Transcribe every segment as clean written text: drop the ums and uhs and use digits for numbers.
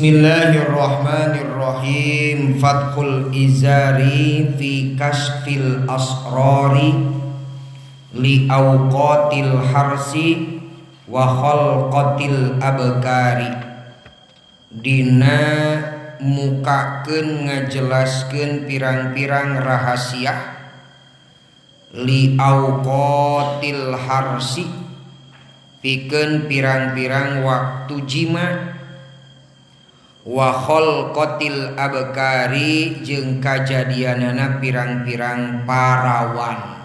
Bismillahirrahmanirrahim. Fathul Izari fi kasfil asrari li awqatil harsi wa khalqatil abkari. Dina mukakeun ngajelaskeun pirang-pirang rahasia li awqatil harsi, pikeun pirang-pirang waktu jima, wa khalqatil abkari jeung kajadianana pirang-pirang parawan.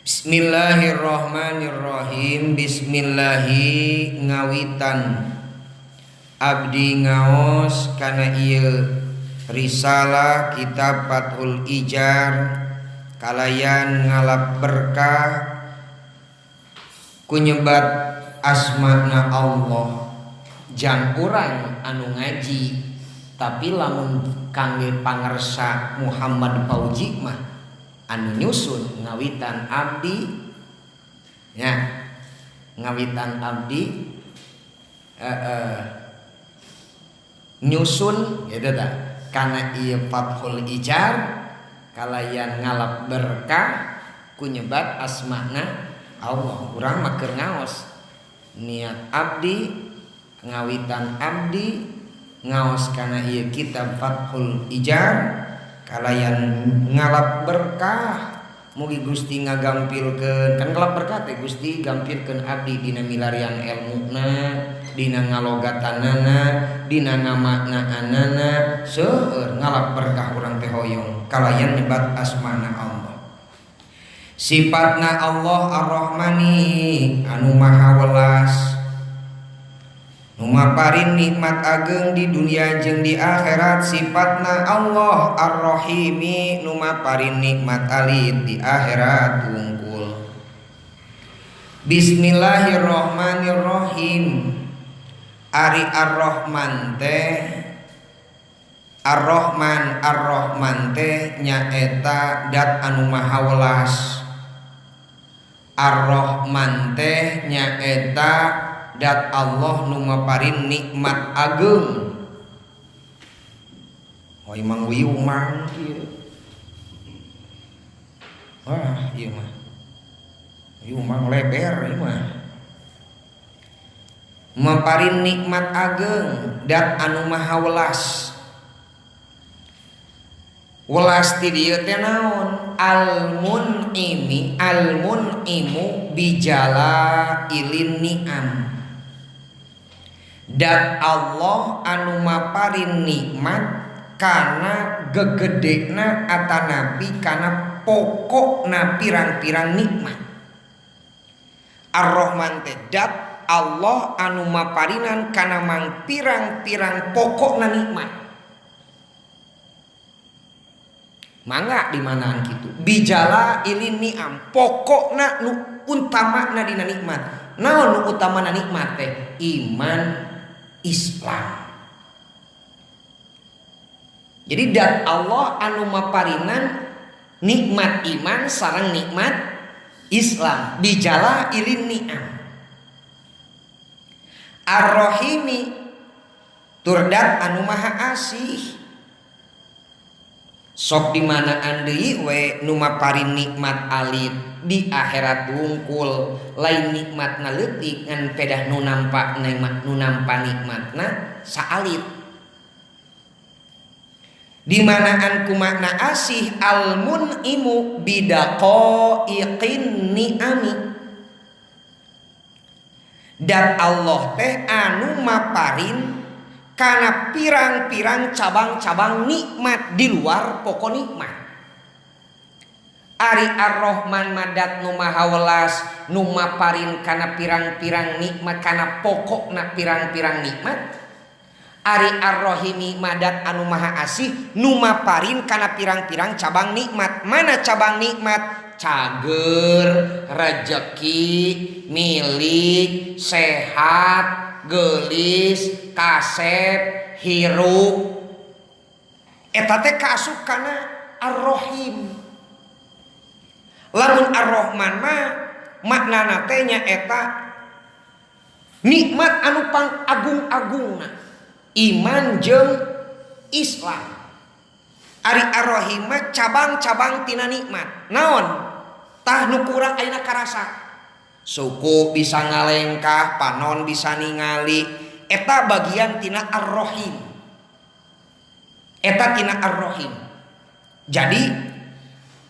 Bismillahirrahmanirrahim. Bismillahi ngawitan abdi ngaos kana ieu risalah kitab Fathul Ijar kalayan ngalap berkah kunyebat asmana Allah. Jang urang anu ngaji, tapi lamun kangge pangersa Muhammad Fauzi mah anu nyusun ngawitan abdi ya, ngawitan abdi nyusun gitu ta kana ieu Fathul Ijar kalayan ngalap berkah kunyebat asmana Allah. Urang mah keur ngaos niat abdi ngawitan abdi ngaos kana ieu kitab Fathul Ijar kalayan ngalap berkah, mugi Gusti ngagampilkeun, kan ngalap berkah teh Gusti gampilkeun abdi dina milarian elmuna, dina ngalogatanana, dina ngamaknaanana, seueur ngalap berkah urang teh hoyong kalayan nyebat asmana Allah. Sifatna Allah Ar-Rahmani anu maha welas, nu maparin nikmat ageng di dunia jeung di akhirat. Sifatna Allah Ar-Rahimi nu maparin nikmat alit di akhirat wungkul. Bismillahirrahmanirrahim. Ari Ar-Rahman teh, Ar-Rahman Ar-Rahman teh nyaeta dat anu maha welas. Ar-Rahman teh nyaeta dat Allah nu maparin nikmat ageng. Oh emang wieu mang ieu. Wah ieu mah. Ieu mang leber ieu mah. Maparin nikmat ageng dat anu maha welas. Welas ti dieu teh naon? Al-mun'imi, al-mun'imu bijala ilin ni'am. Dat Allah anu maparin nikmat kana gegedena atanapi kana pokokna pirang-pirang nikmat. Ar-Rahman teh dat Allah anu maparinan kana mang pirang-pirang pokokna nikmat. Mangga di manaan kitu. Bijala ilin ni'am, pokokna nu utamana dina nikmat. Naon nu utamana nikmat teh? Iman Islam. Jadi dat Allah anu maparinan nikmat iman sareng nikmat Islam bijala ilin ni'am. Ar-Rahimi tur dat anu maha asih. Sok di manaan deui we nu maparin nikmat alit di akhirat wungkul, lain nikmatna leutik ngan pedah nu nampa nikmat, nu nampa nikmatna saalit. Di manaan ku makna asih al-mun'imu bidaqaiqin ni'ami. Dan Allah teh anu maparin kana pirang-pirang cabang-cabang nikmat di luar pokok nikmat. Ari Ar-Rahman madat nu maha welas nu maparin kana pirang-pirang nikmat kana pokokna pirang-pirang nikmat. Ari Ar-Rahimi madat anu maha asih nu maparin kana pirang-pirang cabang nikmat. Mana cabang nikmat? Cager, rejeki, milik, sehat, gelis, kasep, hirup. Eta teh kaasup kana Ar-Rahim. Lamun Ar-Rahman mah maknana teh nya eta Nikmat anu pang agung-agungna iman jeung Islam. Ari Ar-Rahim mah cabang-cabang tina nikmat. Naon? Tah nu kurang ayeuna karasa. Suku bisa ngalengkah, panon bisa ningali. Eta bagian tina Ar-Rahim. Eta tina Ar-Rahim. Jadi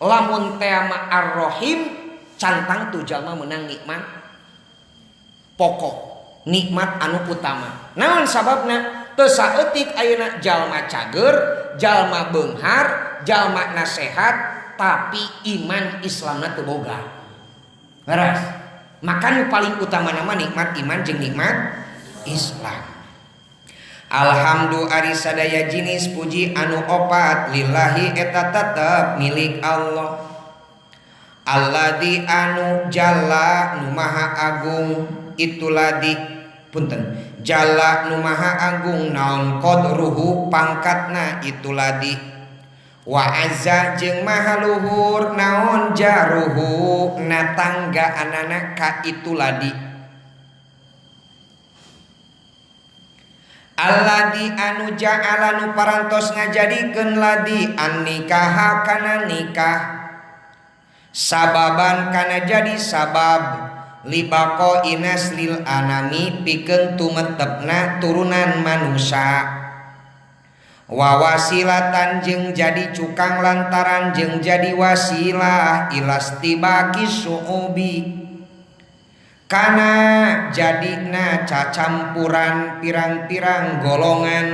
lamun tema Ar-Rahim cantang tu jalma menang nikmat pokok, nikmat anu utama. Naon sababna? Teu saeutik ayeuna jalma cager, jalma beunghar, jalma nasehat, tapi iman Islamna teu boga. Leres. Maka nu paling utama nama nikmat iman jeung nikmat Islam. Alhamdulillah ari sadaya jinis puji anu opat lillahi eta tetep milik Allah. Alladzi anu jalla nu maha agung itu ladi punten jalla nu maha agung naon qadruhu pangkatna itu ladi wa azza jeung maha luhur naon jaruhu na tangga anana ka itu ladi. Alladzi anu ja'ala nu parantos ngajadikeun ladi an nikaha kana nikah sababan kana jadi sabab libaqo inaslil anami pikeun tumetepna turunan manusia wa wasilatan jeung jadi cukang lantaran jeung jadi wasilah ilastibaki suubi kana jadina cacampuran pirang-pirang golongan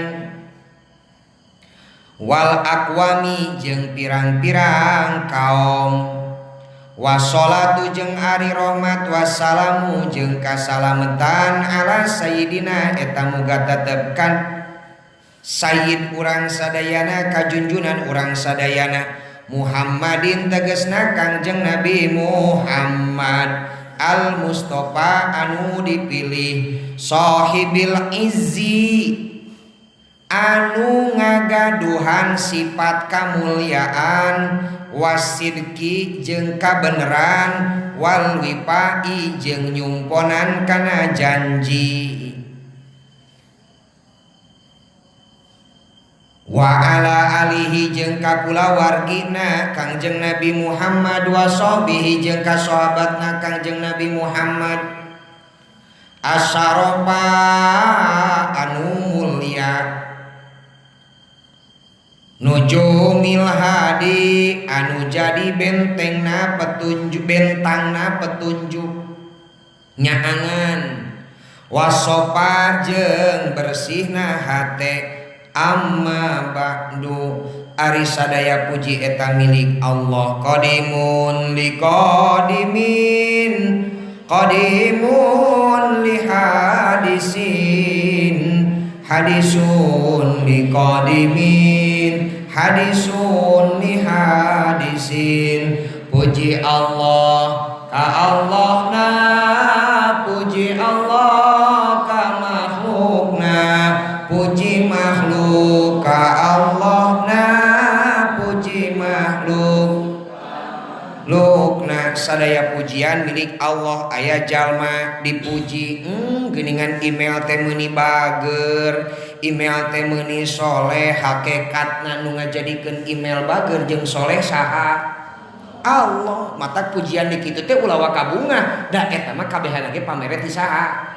wal aqwami jeung pirang-pirang kaum wassalatu jeung ari rahmat wassalamu jeung kasalametan ala sayyidina eta muga tetepkan sayyid urang sadayana kajunjunan urang sadayana Muhammadin tegesna Kangjeng Nabi Muhammad al Mustafa anu dipilih sahibil izzi anu ngagaduhan sifat kamulyaan wasidki jeung kabeneran wal wipai jeung nyumponan kana janji wa ala alihi jeung ka kulawargina Kangjeng Nabi Muhammad wa sahbihi jeung ka sahabatna Kangjeng Nabi Muhammad asyarafa anu mulia nujumil hadi anu jadi bentengna petunjuk bentangna petunjuk nyaangan wasopa jeung bersihna hate. Amma ba'du ari sadaya puji eta milik Allah qadimun liqadimin qadimun lihadisin hadisun liqadimin hadisun lihadisin. Puji Allah ka Allahna, puji Allah ka makhlukna, puji makhluk ka Allahna, puji makhluk lukna. Sadaya pujian milik Allah. Aya jalma dipuji geuningan email teh meuni bager, email teh meuni soleh, hakikatna nu ngajadikeun email bager jeung soleh saha? Allah. Mata pujian di kitu teh ulah wakabungah da eta mah kabehana ge pamere ti saha?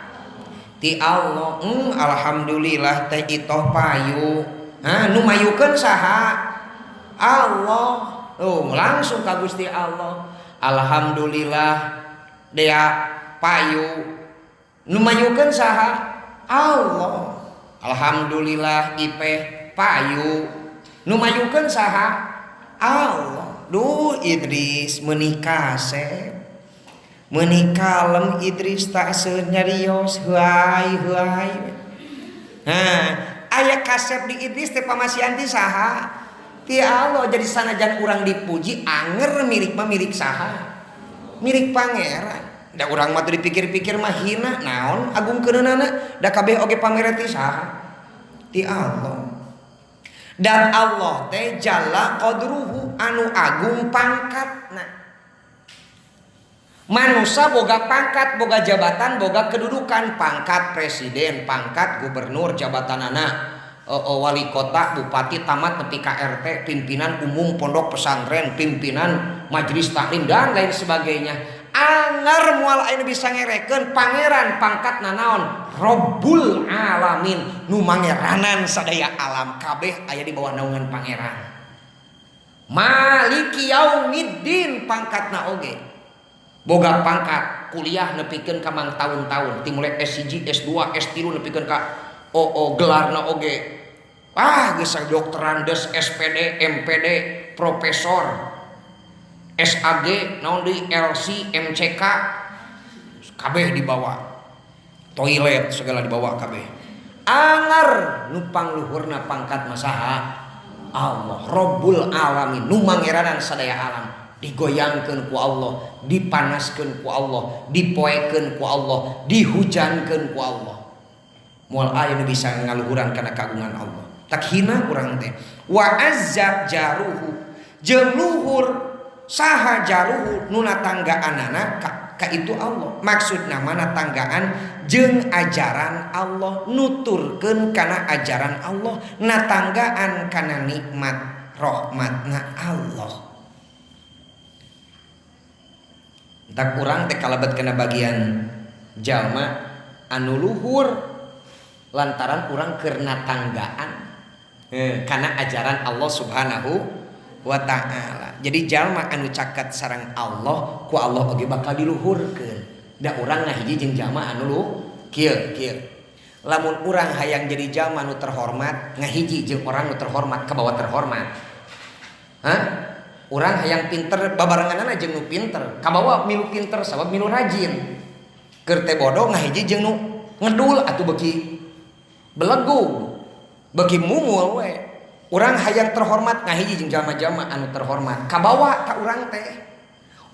Ti Allah. Alhamdulillah teh itoh payu. Ha nu mayukeun saha? Allah. Oh, langsung ka Gusti Allah. Alhamdulillah dea payu. Nu mayukeun saha? Allah. Alhamdulillah ipeh payu. Nu mayukeun saha? Allah. Duh Idris meuni kasep. Meuni kalem Idris tak seueur nyarios heuay heuay. Nah, aya kasep di Idris teh pamasihan ti saha? Ti Allah. Jadi sanajan urang dipuji anger milik mah milik saha? Milik pangeran. Da urang mah teu dipikir-pikir mah hina naon agungkeunana da kabeh oge pamere ti saha? Ti Allah. Dan Allah teh jalla qadruhu anu agung pangkatna. Manusia boga pangkat, boga jabatan, boga kedudukan, pangkat presiden, pangkat gubernur, jabatan anak wali kota, bupati, tamat nepi ka RT, pimpinan umum pondok pesantren, pimpinan majelis taklim dan lain sebagainya. Anger moal aya bisa ngerekeun pangeran pangkat nanaon? Robbul alamin, nu mangeranan sadaya alam kabeh aya di bawah naungan pangeran. Maliki yaumiddin pangkatna oge. Boga pangkat kuliah nepikeun ka mang tahun-tahun ti mulai S1, S2, S3 nepikeun ka OO gelarna oge. Ah geus doktorandes, SPD, MPD, profesor, SAG, naon deui, LC, MCK kabeh dibawa. Toilet segala dibawa kabeh. Anger nu pangluhurna pangkat masaha Allah Rabbul alamin nu mangeranan sadaya alam. Digoyangkeun ku Allah, dipanaskeun ku Allah, dipoekeun ku Allah, dihujankeun ku Allah. Moal aya nu bisa ngaluhuran kana kagungan Allah. Tak hina urang teh. Wa azza jaruhu jeung luhur saha jaruhu nu natanggaanana ka itu Allah. Maksudna mana tanggaan jeung ajaran Allah, nuturkeun kana ajaran Allah, natanggaan kana nikmat rahmatna Allah. Tak urang teh kalebet kana bagian jalma anu luhur lantaran urang keur natanggaan kana ajaran Allah Subhanahu wa ta'ala. Jadi jalma anu caket sareng Allah ku Allah oge bakal diluhurkeun. Da urang ngahiji jeung jalma anu luhur kieu kieu. Lamun urang hayang jadi jalma anu terhormat, ngahiji jeung orang nu terhormat kabawa terhormat. Hah? Urang hayang pinter babarenganana jeung nu pinter, kabawa milu pinter sabab milu rajin. Keur teh bodoh ngahiji jeung nu ngedul atuh beuki belegug, beuki mumul we. Urang hayang terhormat ngahiji jeung jalma-jalma anu terhormat, kabawa ka urang teh.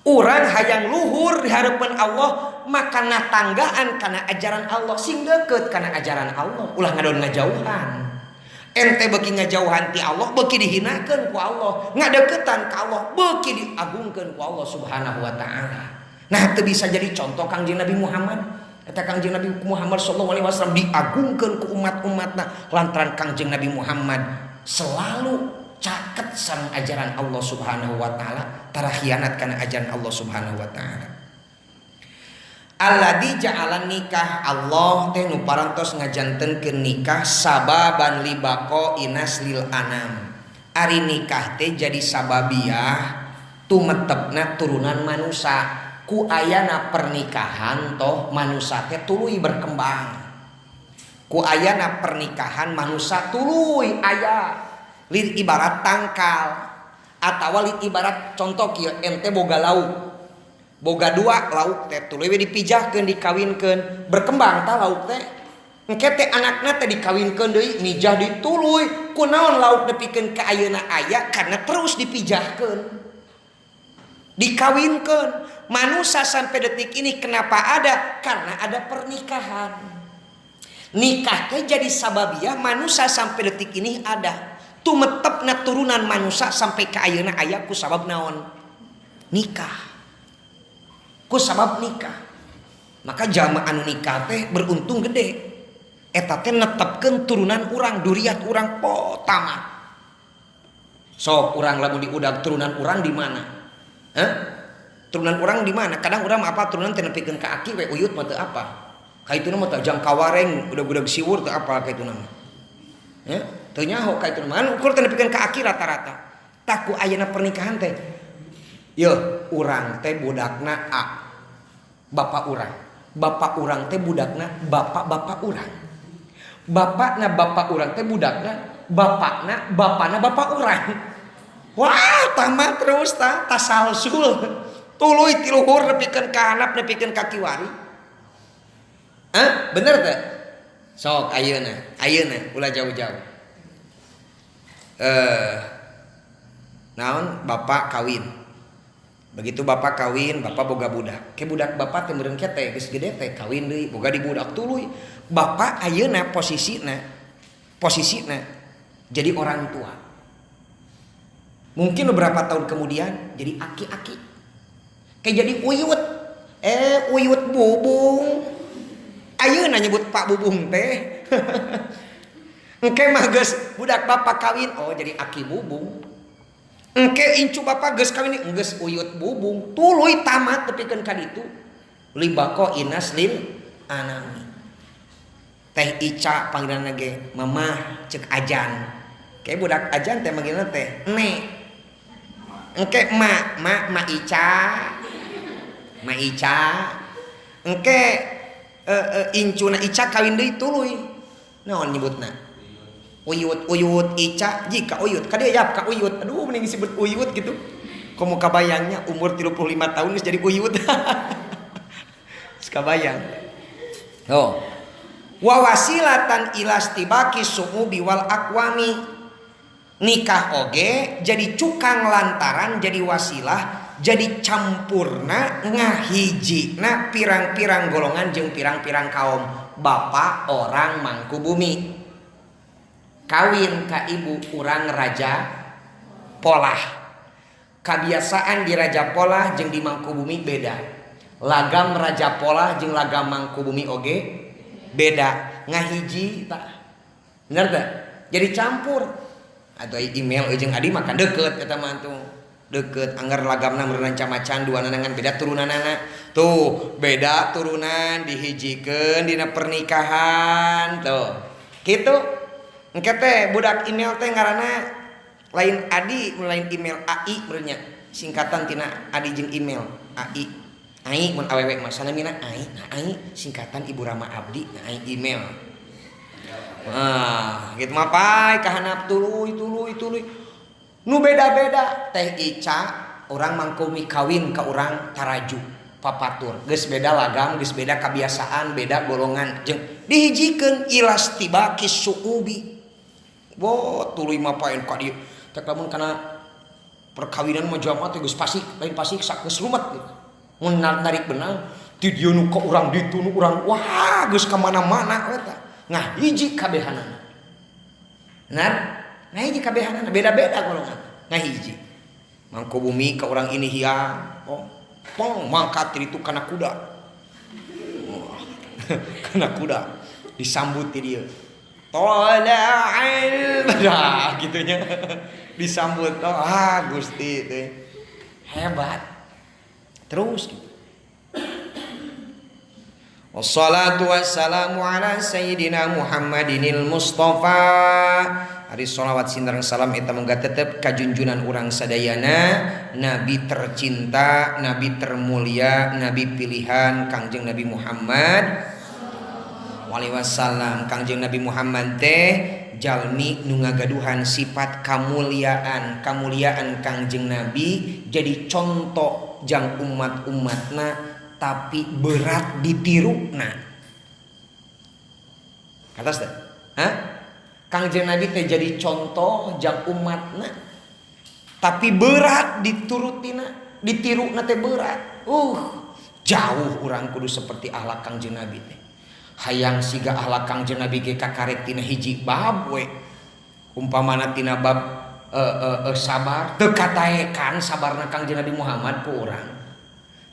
Urang hayang luhur di hareupeun Allah maka natanggaan kana ajaran Allah, sing deukeut kana ajaran Allah, ulah ngadon ngajauhan. Ente beuki ngajauhan ti Allah beuki dihinakeun ku Allah, ngadeukeutan ka Allah beuki diagungkeun ku Allah Subhanahu wa taala. Nah teu bisa jadi contoh Kangjeng Nabi Muhammad. Eta Kangjeng Nabi Muhammad sallallahu alaihi wasallam diagungkeun ku umat-umatna lantaran Kangjeng Nabi Muhammad selalu caket sareng ajaran Allah Subhanahu wa taala, tara khianat kana ajaran Allah Subhanahu wa taala. Alladzi ja'ala nikah, Allah teh nu parantos ngajantenkeun nikah sababan libaqo inaslil anam. Ari nikah teh jadi sababiah tumetepna turunan manusia. Ku ayana pernikahan toh manusia teh tuluy berkembang. Ku ayana pernikahan manusia tuluy aya. Lir ibarat tangkal atawa lir ibarat contoh kieu ente boga lauk. Boga dua lauk teh tuluy we dipijahkeun dikawinkeun berkembang tah lauk teh. Engke teh anakna teh dikawinkeun deui mijah deui tuluy. Kunaon lauk nepikeun ka ayeuna aya karena terus dipijahkeun. Dikawinkeun. Manusia sampai detik ini kenapa ada? Karena ada pernikahan. Nikah teh jadi sababiah manusia sampai detik ini ada. Tumetepna turunan manusia sampai ka ayeuna aya ku sabab naon? Nikah. Ku sabab nikah. Maka jalma anu nikah teh beruntung gede. Eta teh netepkeun turunan urang, duriat urang po tamat. Sok urang lamun diudag turunan urang di mana? Hah? Turunan urang di mana? Kadang urang mah apa turunan teh nepikeun ka aki we uyut mah teu apa. Ka ituna mah teh jang kawareng udah-udah siwur teu apa ka ituna mah. Ya, teu nyaho ka ituna mah. Ukur teh nepikeun ka aki rata-rata. Tah ku ayeuna pernikahan teh yeuh urang teh budakna A. Bapak urang. Bapak urang teh budakna bapak-bapak urang. Bapakna bapak urang teh budakna bapakna bapakna bapak urang. Wah, tamat terus ta tasalsul. Tuluy ti luhur nepikeun ka handap nepikeun ka kiwari. Hah? Bener teh? Sok ayeuna, ayeuna ulah jauh-jauh. Naon bapak kawin. Begitu bapak kawin, bapak boga budak. Ke budak bapak teh meureun teh geus gede teh kawin deui, boga di budak tuluy. Bapak ayeuna posisina posisina jadi orang tua. Mungkin beberapa tahun kemudian jadi aki-aki. Kayak jadi uyut. Uyut Bubung. Ayeuna nyebut Pak Bubung teh. Engke mah geus budak bapak kawin, oh jadi Aki Bubung. Engke incu bapak geus kawin, geus Uyut Bubung. Tuluy tamat tepikeun ka ditu. Libako inas lil anami. Teh Ica panggilanna ge mamah cek ajan. Kayak budak ajan teh manggilna teh ne. Engke ma ma ma Ica. Ma Ica. Engke incuna Ica kawin deui tuluy. Naon nyebutna? Uyut, Uyut Ica, jika Uyut, ka dieu yap ka Uyut. Aduh mending disebut Uyut gitu. Komo kabayangnya umur 35 tahun geus jadi Uyut. Geus kabayang. Oh. Wa wasilatan ilastibaki su'ubi wal aqwami. Nikah oge jadi cukang lantaran jadi wasilah jadi campurna ngahijina pirang-pirang golongan jeung pirang-pirang kaum. Bapak orang Mangkubumi kawin ka ibu urang Raja Polah. Kabiasaan di Raja Polah jeung di Mangkubumi beda. Lagam Raja Polah jeung lagam Mangkubumi oge beda. Ngahiji tah. Bener teh? Jadi campur. Atau email jeung adi mah kan deket eta mah tuh. Deket anggar lagamna meureun macan dua nanangan beda turunanana. Tuh, beda turunan dihijikeun dina pernikahan tuh. Kitu. Engke teh budak email teh ngaranna lain adi, lain email AI meureun nya. Singkatan tina adi jeung email AI. Ai mun awewe mah sanamina ai, nah ai singkatan Ibu Rama Abdi, nah ai email. Ah, gitu mah pai kahanap tuluy tuluy tuluy. Nu beda-beda teh Ica orang Mangkubumi kawin ka urang Taraju papatur. Geus beda lagam, geus beda kebiasaan, beda golongan jeung dihijikeun ilastibaki suubi. Wo tuluy mah paen ka dieu. Teh lamun kana perkawinan mah jamaah teh geus pasik, lain pasik sak geus rumet gitu. Mun narik benang ti dieu nu ka urang ditu nu urang wah geus ka mana-mana eta. Ngahiji kabehanana. Benar? Ngahiji kabehanana beda-beda golongan. Ngahiji. Mangkubumi ka urang ini hiang. Oh, pong mangkat itu kana kuda. Oh, kana kuda disambut ti dieu. Tola'al nah gitunya. Disambut oh, ah Gusti teh. Hebat. Terus gitu. Wassalatu wassalamu ala sayyidina Muhammadinil Mustafa. Ari sholawat sinareng salam eta moga tetep kajunjunan urang sadayana, nabi tercinta, nabi termulia, nabi pilihan Kangjeng Nabi Muhammad alaihi wasallam. Kangjeng Nabi Muhammad teh jalmi nu ngagaduhan sifat kamuliaan, kamuliaan Kangjeng Nabi jadi contoh jang umat-umatna tapi berat ditiruna. Katas teh? Hah? Kangjeng Nabi teh jadi contoh jang umatna tapi berat diturutina, ditiruna teh berat. Jauh urang kudu seperti akhlak Kangjeng Nabi teh. Hayang siga akhlak Kangjeng Nabi ge kakarek tina hiji bab we. Umpamana tina bab sabar teu kataekan sabarna Kangjeng Nabi Muhammad ku urang.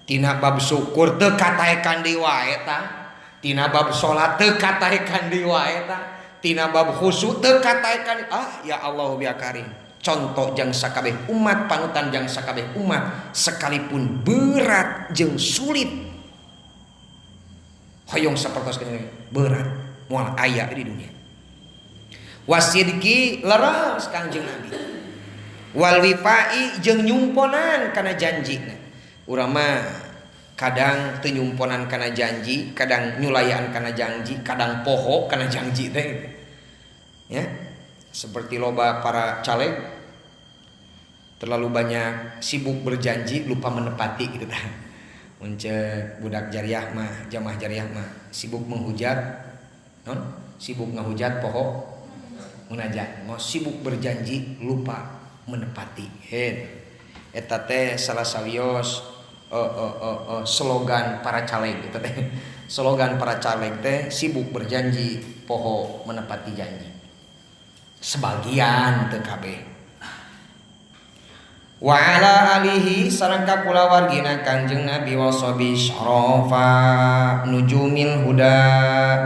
Tina bab syukur teu kataekan deui wae tah. Tina bab salat teu kataekan deui wae tah. Tina bab khusyuk teu kataekan. Ah ya Allah ya Karim. Contoh jang sakabeh umat, panutan jang sakabeh umat sekalipun berat jeung sulit. Hoyong sapertos berat moal aya di dunia. Wasidki leres Kangjeng Nabi. Wal wifai jeung nyumponan kana janjina. Urang mah kadang teu nyumponan kana janji, kadang nyulayaan kana janji, kadang poho kana janji teh gitu. Ya, seperti loba para caleg terlalu banyak sibuk berjanji lupa menepati gitu tah. Mun ceuk budak jariah mah, jamaah jariah mah sibuk menghujat, non? Sibuk ngahujat poho munajat. Mau sibuk berjanji lupa menepati. Heh. Eta teh salah sawios slogan para caleg gitu teh. Slogan para caleg teh sibuk berjanji poho menepati janji. Sebagian teu kabeh. Wa ala alihi sareng ka kulawargina Kangjeng Nabi wa sabi syarafa nujumil huda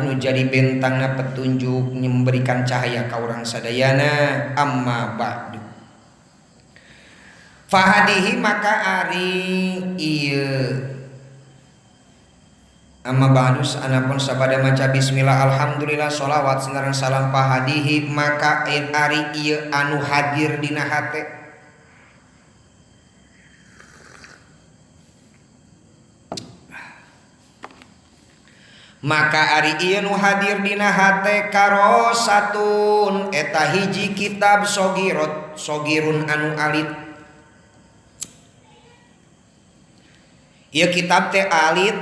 nu jadi bentangna petunjuk memberikan cahaya ka urang sadayana. Amma ba'du. Fahadihi maka ari ieu amma ba'du anapun sabada maca bismillah alhamdulillah sholawat sareng salam fahadihi maka ari ieu anu hadir dina hate. Maka ari ieu nu hadir dina hate karosatun eta hiji kitab sogirot sogirun anu alit. Ieu kitab teh alit,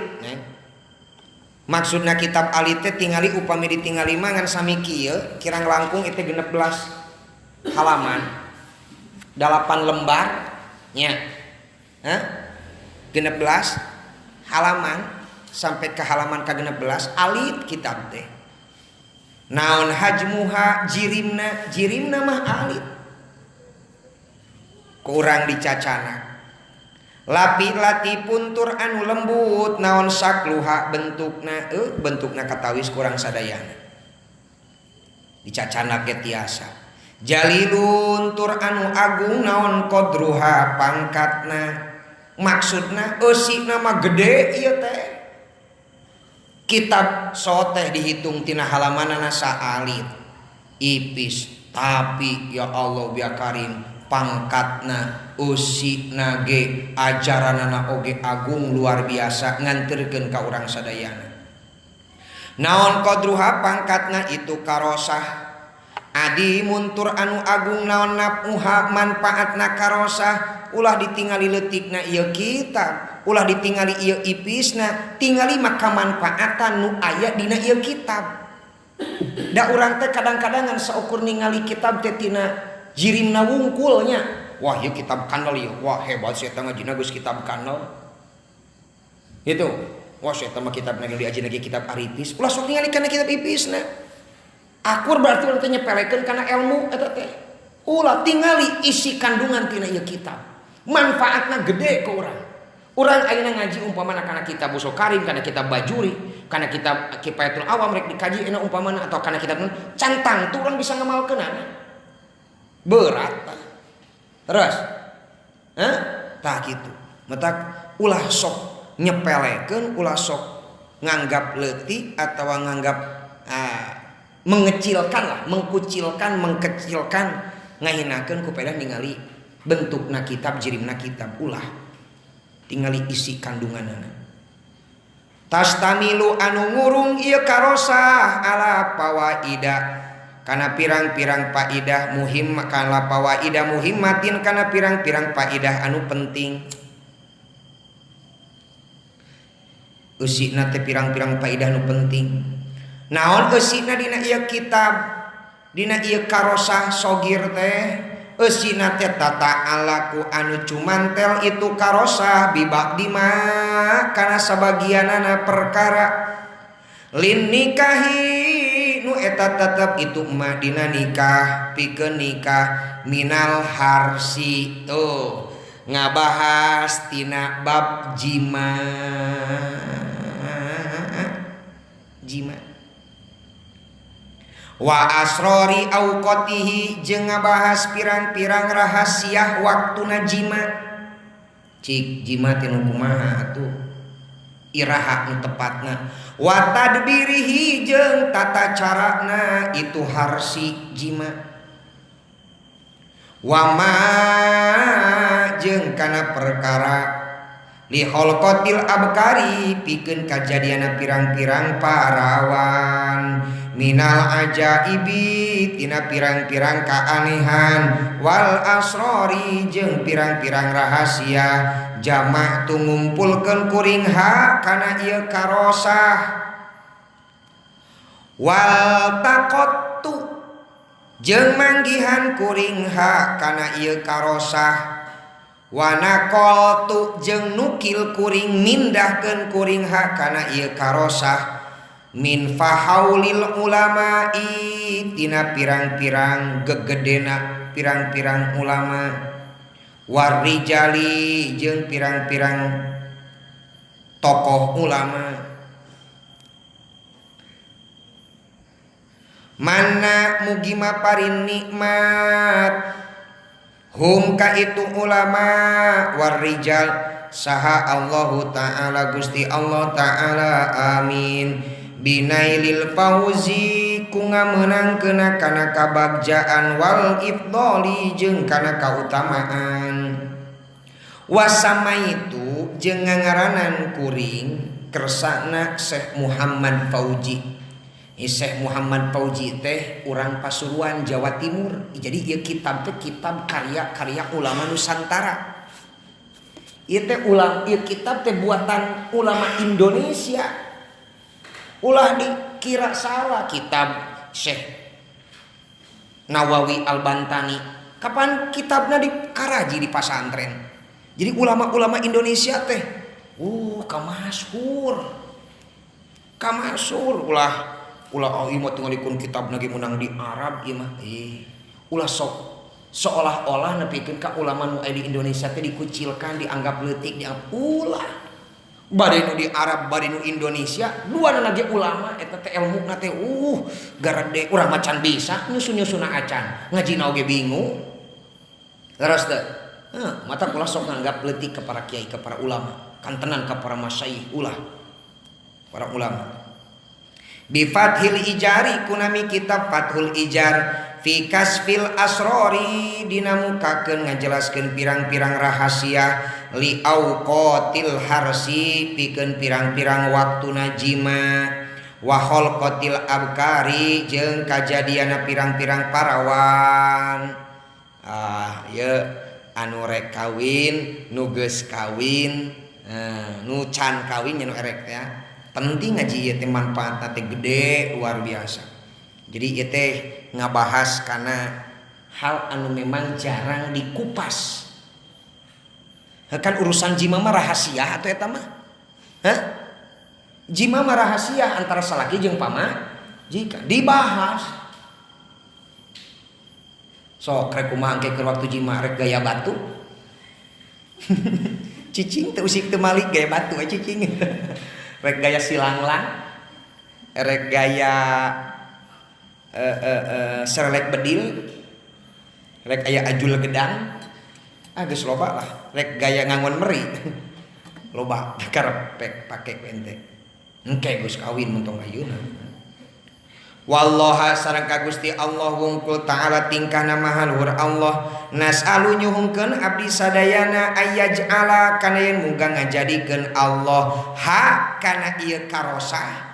maksudna kitab alit teh tingali upami ditingali mah ngan sami kieu kirang langkung itu 16 halaman 8 lembar nya. Hah? 16 halaman sampai ke halaman ke-16 alit kitab teh. Naon hajmuha jirimna, jirimna mah alit. Kurang dicacana. Lapi-lati puntur anu lembut naon sakluha bentukna, bentukna katawis kurang sadayana. Dicacana ge tiasa. Jalilun tur anu agung naon qadruha pangkatna. Maksudna eusina mah gede ieu teh. Kitab soteh dihitung tina halamanana saalit ipis tapi ya Allah ya Karim pangkatna usina ge ajaranana oge agung luar biasa nganterkeun ka urang sadayana. Naon qadruha pangkatna itu karosah adi muntur anu agung naon napuha manfaatna karosah ulah ditingali leutikna ieu kitab ulah ditingali ieu ipisna tingali maka manfaatan nu aya dina ieu kitab. Da urang teh kadang-kadang ngan saukur ningali kitab teh tina jirimna wungkulnya. Wah ieu kitab kanal ieu, wah hebat si eta ngajina geus kitab kanal. Gitu. Wah si eta mah kitab nagel diajina ge kitab aripis. Ulah sok ningali kana kitab ipisna. Akur berarti urang teh nyepelekeun kana ilmu eta teh. Ulah tingali isi kandungan tina ieu kitab. Manfaatna gede ke urang. Urang ayeuna ngaji umpamana kana kitab Usul Karim, kana kitab Bajuri, kana kitab Kifayatul Awam rek dikaji enak umpamana atau kana kitab cantang tuh urang bisa ngamalkeunana. Berat tah. Terus. Hah? Tah kitu. Matak ulah sok nyepelekeun, ulah sok nganggap leutik atawa nganggap mengecilkan lah, mengkucilkan, mengkecilkan, ngahinakeun ku pedah ningali bentukna kitab, jirimna kitab ulah. Tingali isi kandunganana. Tastamilu anu ngurung ieu karosah ala fawaida kana pirang-pirang faidah muhim kana fawaida muhimmatin kana pirang-pirang faidah anu penting. Eusina teh pirang-pirang faidah anu penting. Naon eusina dina ieu kitab, dina ieu karosah sogir teh eusina teh tata alaku anu cumantel itu karosah bibakdima kana sabagianana perkara lin nikahi nu eta tetep itu mah dina nikah pikeun nikah minal harsi tuh ngabahas tina bab jima jima wa asrori auqatihi jeung ngabahas pirang-pirang rahasia waktuna jima. Cik jima teh nu kumaha atuh iraha nu tepatna wa tadbirihi jeung tata carana itu harsi jima wa ma jeung kana perkara li khalqatil abkari pikeun kajadiana pirang-pirang parawan minal ajaibi tina pirang-pirang kaanehan wal asrori jeung pirang-pirang rahasia jamak tu ngumpulkeun kuring ha kana ieu karosah wal taqattu jeung manggihan kuring ha kana ieu karosah wanaqaltu jeung nukil kuring mindahkeun kuring ha kana ieu karosah min fahaulil ulama'i tina pirang-pirang gegedena pirang-pirang ulama Warrijali jeung pirang-pirang tokoh ulama. Mana mugi maparin nikmat hum ka itu ulama warrijal saha Allahu ta'ala Gusti Allah ta'ala amin. Binailil fauzi ku ngamenangkeun kana kabagjaan wal ifdhali jeung kana kautamaan. Wasamaitu jeung ngangaranan kuring kersana Syekh Muhammad Fauzi. Syekh Muhammad Fauzi teh urang Pasuruan Jawa Timur. Jadi ieu kitab teh kitab karya-karya ulama Nusantara. Ieu teh ulama, ieu kitab teh buatan ulama Indonesia. Ulah dikira salah kitab Syekh Nawawi Al-Bantani. Kapan kitabna dikaraji di pasantren. Jadi ulama-ulama Indonesia teh kamasyhur. Kamasyhur ulah ulah oh ieu mah tingalikeun kitabna ge meunang di Arab ieu mah. Ulah sok seolah-olah nepikeun ka ulama nu aya di Indonesia teh dikucilkan, dianggap leutik, dianggap ulah. Bade nu di Arab, bade nu Indonesia, duana ge ulama eta teh elmuna teh garede urang mah can bisa nyusun-nyusunna acan. Ngajina oge bingung. Terus teh mata kula sok nganggap leutik ka para kiai, ka para ulama, kantenan ka para masyayikh ulah. Para ulama. Bi Fathil Ijari kunami kitab Fathul Ijar fi kasfil asrori dina mukakeun ngajelaskeun pirang-pirang rahasia li auqatil harsi pikeun pirang-pirang waktuna jima wa khalqatil abkari jeung kajadiana pirang-pirang parawan. Ieu anu rek kawin, nu geus kawin, nu can kawin nya nu erek teh. Penting ngaji ieu teh manfaatna teh gede luar biasa. Jadi ieu teh ngabahas kana hal anu memang jarang dikupas. Kan urusan jima mah rahasia atuh eta mah. Hah? Jima mah rahasia antara salaki jeung pamajikan dibahas. Sok rek kumaha engke keur waktu jima rek gaya batu. Cicing teu usik teu malik gaya batu we cicing. Rek gaya silanglang, rek gaya serelek bedil, rek aya ajul gedang, geus loba lah, rek gaya ngangon meri. Loba karep pake ku ente. Engke geus kawin mun tong ayeuna. Wallaha sareng ka Gusti Allah wungkul ta'ala tingkahna maha luhur Allah nas'alu nyuhunkeun abdi sadayana ayyaj'ala kana yen muga ngajadikeun Allah ha kana ieu karosah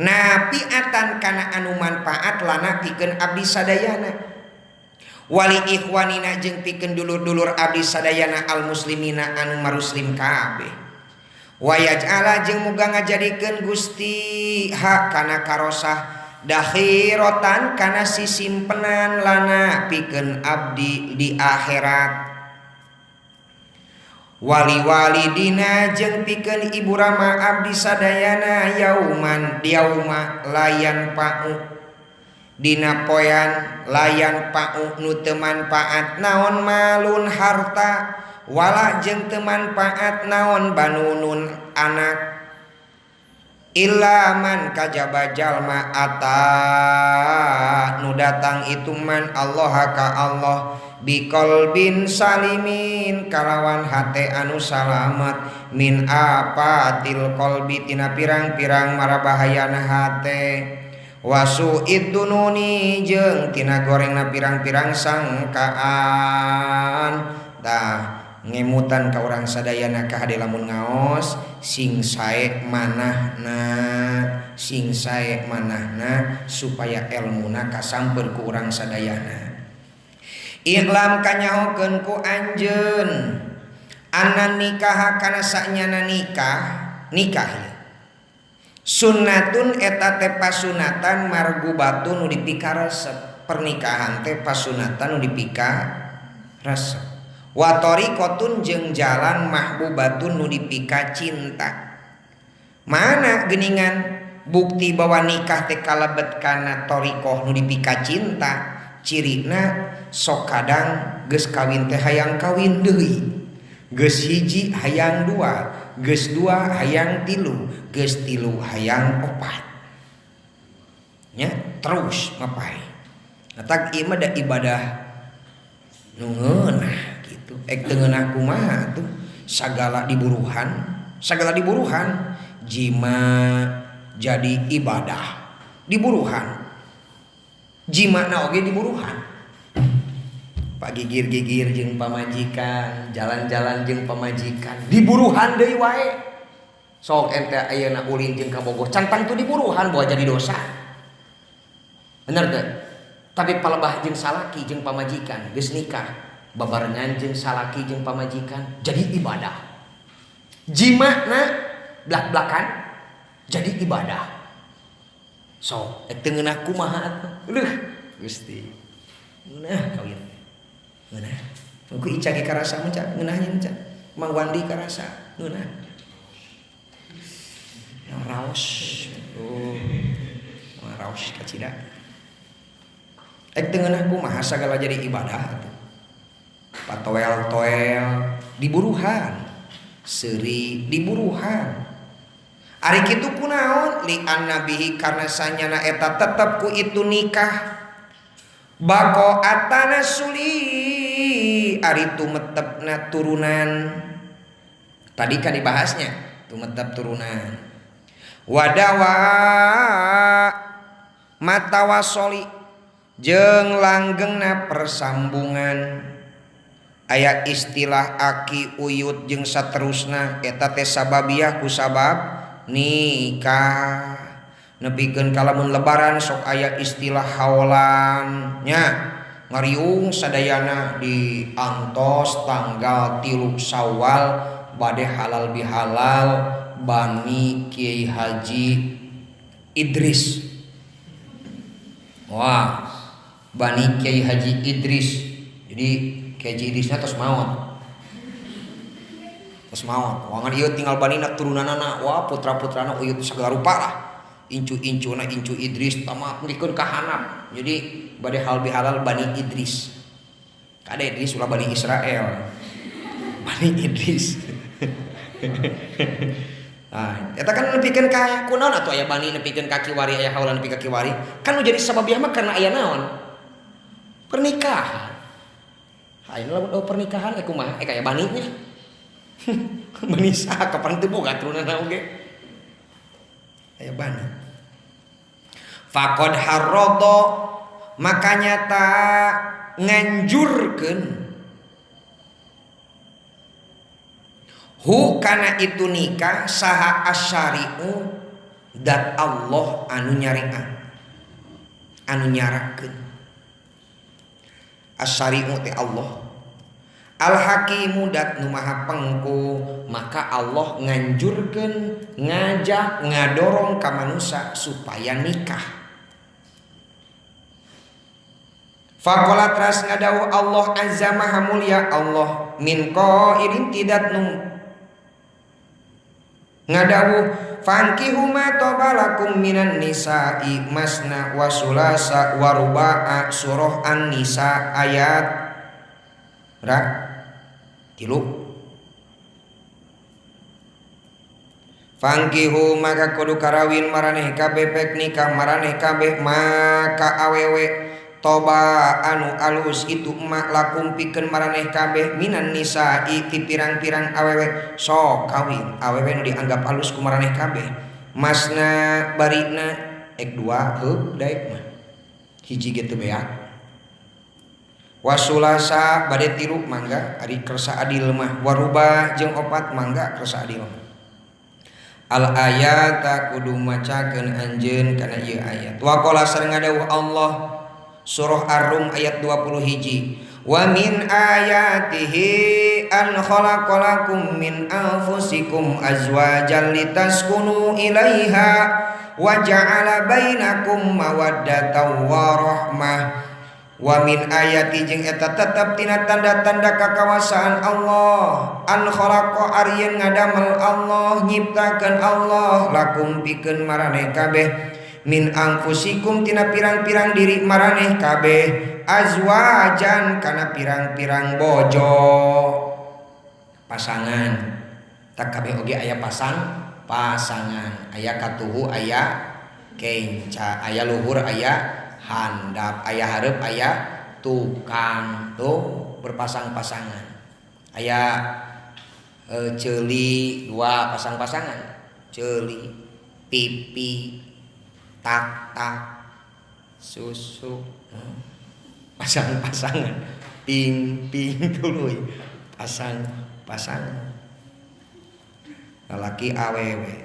nafiatan kana anu manfaat lana pikeun abdi sadayana wali ikhwanina jeung pikeun dulur-dulur abdi sadayana al muslimina anu maruslim kabeh wayaj'ala jeung muga ngajadikeun Gusti ha kana karosah dakhiratan kana sisimpenan lana pikeun abdi di akhirat wali-wali dina jeung pikeun ibu rama abdi sadayana yauman diauma layan pa'u dina poean layan pa'u nu teu manfaat naon malun harta wala jeung teu manfaat naon banunun anak ilaman kajaba jalma ata nu datang itu man Allah ka Allah biqalbin salimin kalawan hate anu salamat min apatil qalbi tina pirang-pirang marabahayana hate wasu idununi jeung tina gorengna pirang-pirang sangkaan. Tah ngemutan ka urang sadayana ka hade lamun ngaos sing sae manahna, sing sae manahna supaya elmuna kasamper ku urang sadayana. Iklam kanyahokeun ku anjeun anna nikah kana sanyana nikah, nikah sunnatun eta teh pasunatan margubatun nu dipikaresep. Pernikahan teh pasunatan nu dipikaresep. Wa tariqatun jeung jalan mahbubatun nu dipika cinta. Mana geuningan bukti bahwa nikah teh kalebet kana thariqah nu dipika cinta? Cirina sok kadang geus kawin teh hayang kawin deui, geus hiji hayang dua, geus dua hayang tilu, geus tilu hayang opat, nya terus ngapai. Matak ieu mah da ibadah nu ngeunah kitu. Ek teu ngeunah kumaha tuh, sagala diburuhan, sagala diburuhan. Jima jadi ibadah diburuhan, jima na oge diburuhan. Pak gigir-gigir jeung pamajikan, jalan-jalan jeung pamajikan diburuhan deui wae. Sok ente ayeuna ulin jeung kabogoh cantang tuh diburuhan, bawa jadi dosa, bener teu? Tapi palebah jeung salaki jeung pamajikan geus nikah, babarengan jeung salaki jeung pamajikan jadi ibadah. Jima na blak-blakan jadi ibadah. Sok ek teu ngeunah kumaha atuh? Leuh Gusti, ngeunah kawin, ngeunah. Ku Ica ge karasa mah ngeunahnya, Ica Mang Wandi karasa ngeunah raos. Oh, raos kacida. Ek teu ngeunah kumaha, sagala jadi ibadah atuh. Patoel-toel diburuhan, seuri diburuhan. Ari kitu kunaon? Li annabihi karena sanyana eta tetep ku itu nikah bako atana suli ari tumetepna turunan. Tadi kan dibahasnya tumetep turunan. Wadawa matawasoli jeung langgengna persambungan. Aya istilah aki uyut jeung saterusna, eta teh sababiah ku sabab nikah. Nepikeun ka lamun lebaran sok aya istilah haolan nya, ngariung sadayana di antos tanggal 3 Syawal bade halal bihalal Bani Kiai Haji Idris. Wah, Bani Kiai Haji Idris. Jadi Kiai Haji Idrisnya tos maot. Tos maot. Wangan ieu tinggal banina turunanana, wah putra-putrana uyut segala rupa lah. Incu-incuna incu Idris tamat nulikeun ka handap. Jadi bade hal bihalal Bani Idris. Kade Idris ulah Bani Israel. Bani Idris. Nah, eta kan nepikeun ka kunaon atuh aya bani nepikeun ka kiwari, aya haulan nepi ka kiwari. Kan nu jadi sababiah mah karena aya naon? Pernikahan. Ayeuna lamun eueuh pernikahan eh kumaha? Eh kaya baninya. Bani saha kapan teu boga turunanna oge. Aya bani. Faqad harrada maka nyata nganjurkeun hu kana itu nikah saha asyari'u dat Allah anu nyari'an anu nyarakeun. Asyari'u teh Allah, al hakimu dat nu maha pengku. Maka Allah nganjurkeun, ngajak, ngadorong ka manusia supaya nikah. Faqala teras ngadawuh Allah azza maha mulia Allah min qailin tidak nu ngadawuh fankihu ma tabalakum minan nisa'i masna wa sulasa wa ruba'a surah An-Nisa ayat ra 3. Fankihu maka kudu karawin maraneh kabeh pek nikah maraneh kabeh maka awewe toba anu alus itu emak lakum pikeun maraneh kabeh minan nisa'i ti pirang-pirang awewe. Sok kawin awewe nu dianggap alus ku maraneh kabeh masna barina ek dua heup daek mah hiji ge teu beak. Wasulasa bade tilu mangga ari kersa adil mah, waruba jeung opat mangga kersa adil mah. Al ayata kudu macakeun anjeun kana ieu ayat. Wa qala sareng ngadawuh Allah surah Ar-Rum ayat 21. Wa min ayatihi an khalaqalakum min anfusikum azwajan litaskunu ilaiha wa ja'ala bainakum mawaddatan wa rahmah. Wa min ayati jeung eta tetep tina tanda-tanda kakawasaan Allah an khalaqa arieun ngadamel Allah nyiptakeun Allah lakum pikeun maraneh kabeh min anfusikum tina pirang-pirang diri maraneh kabeh azwajan kana pirang-pirang bojo pasangan. Tak kabeh oge aya pasangan, aya katuhu, aya kenca, aya luhur, aya handap, aya hareup, aya tukang, tuh berpasang-pasangan. Aya ceuli dua pasang-pasangan, ceuli, pipi, tak-tak, susu, pasang-pasangan, ping-ping tuluy, pasang-pasangan. Lalaki awewe.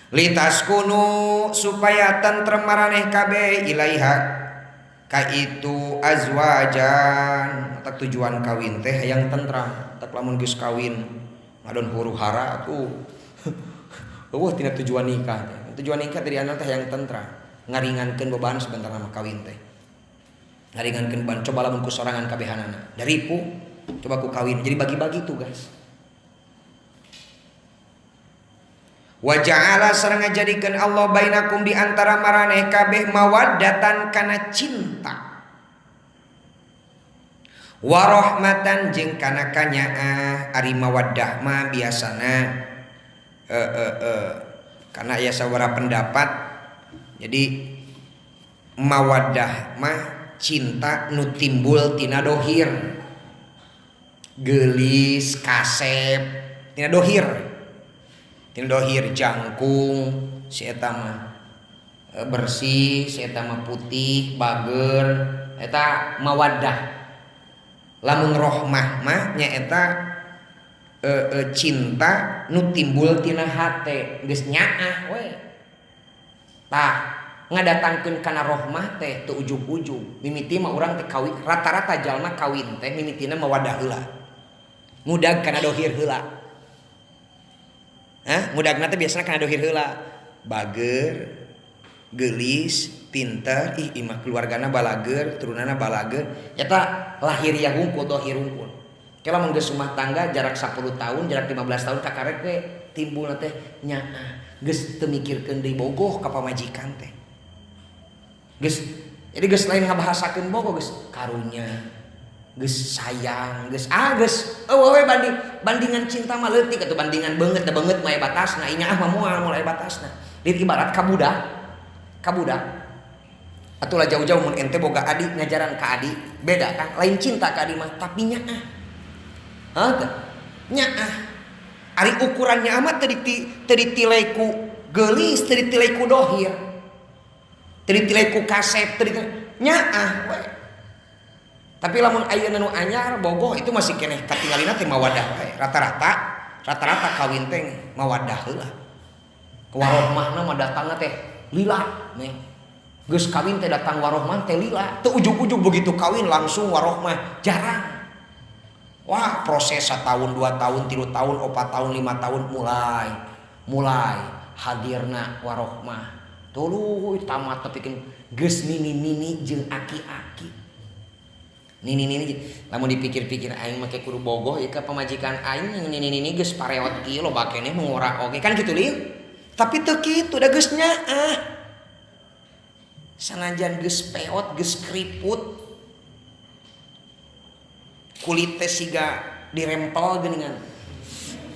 Litaskunu supaya tentrem maraneh kabeh ilaiha ka itu azwajan. Tak tujuan kawin teh hayang tentram. Tak lamun geus kawin ngadon huru hara atuh. Eueuh tina tujuan nikah teh. Tujuan nikah dari anak teh hayang tentram, ngaringankeun beban sebentar mah kawin teh. Ngaringankeun beban coba lamun ku sorangan kabehanana. Daripu coba ku kawin jadi bagi-bagi tugas. Wa ja'ala sareng ngajadikeun Allah bainakum di antara maraneh kabeh mawaddatan kana cinta wa rahmatan jeung kana kanyaah. Ari mawaddah mah biasana karena aya sabaraha pendapat. Jadi mawaddah mah cinta nu timbul tina dohir, geulis kasep tina dohir, tina dohir jangkung si eta mah bersih, si eta mah putih bager, eta mawaddah. Lamun rohmah mah nyaeta cinta nu timbul tina hate, geus nyaah we. Tah ngadatangkeun kana rohmah teh teu ujug-ujug. Mimiti mah urang teh kawin, rata-rata jalma kawin teh mimitina mawaddah heula. Ngudag kana dohir heula. Hah? Ngudagna teh biasana kana dohir heula. Bager, geulis, pinter, ih imah keluargana balager, turunana balager. Eta lahiriah hungkul, dohir hungkul. Kalau mun geus rumah tangga jarak 10 tahun, jarak 15 tahun kakarek we timbulna teh nyaah. Geus teu mikirkeun deui bogoh ka pamajikan teh. Geus jadi geus lain ngabahasakeun bogoh geus karunya. Geus sayang, geus geus eueuh we bandingan cinta mah leutik atuh bandingan beungeut da beungeut mah aya batasna, nyaah mah moal moal aya batasna. Di ibarat ka budak, ka budak. Atuh lah jauh-jauh mun ente boga adik ngajaran ka adik, beda kan? Lain cinta ka adik mah tapi nyaah. Hah teh? Nyaah. Ari ukuran nyaah mah teu ditilai ku geulis, teu ditilai ku dohir. Teu ditilai ku kasep, teu ditilai nyaah we. Tapi lamun ayeuna nu anyar bogoh itu masih keneh katingalina teh mawadah we. Rata-rata kawin teh mawadah heula. Warohmahna mah datangna teh lila nih. Geus kawin teh datang warohmah teh lila. Teu ujug-ujug begitu kawin langsung warohmah, jarang. Wah, proses 1 tahun, 2 tahun, 3 tahun, 4 tahun, 5 tahun mulai hadirna warohmah. Tuluy tamat tepikeun geus nini-nini jeung aki-aki. Nini-nini lamun dipikir-pikir aing make kudu bogoh ieu ka pamajikan aing nini-nini geus pareot kieu loba keneh nu ngora oge kan kitu lieu. Tapi teu kitu da geus nyaah. Sanajan geus peot, geus keriput, kulit teh siga dirempel geuningan.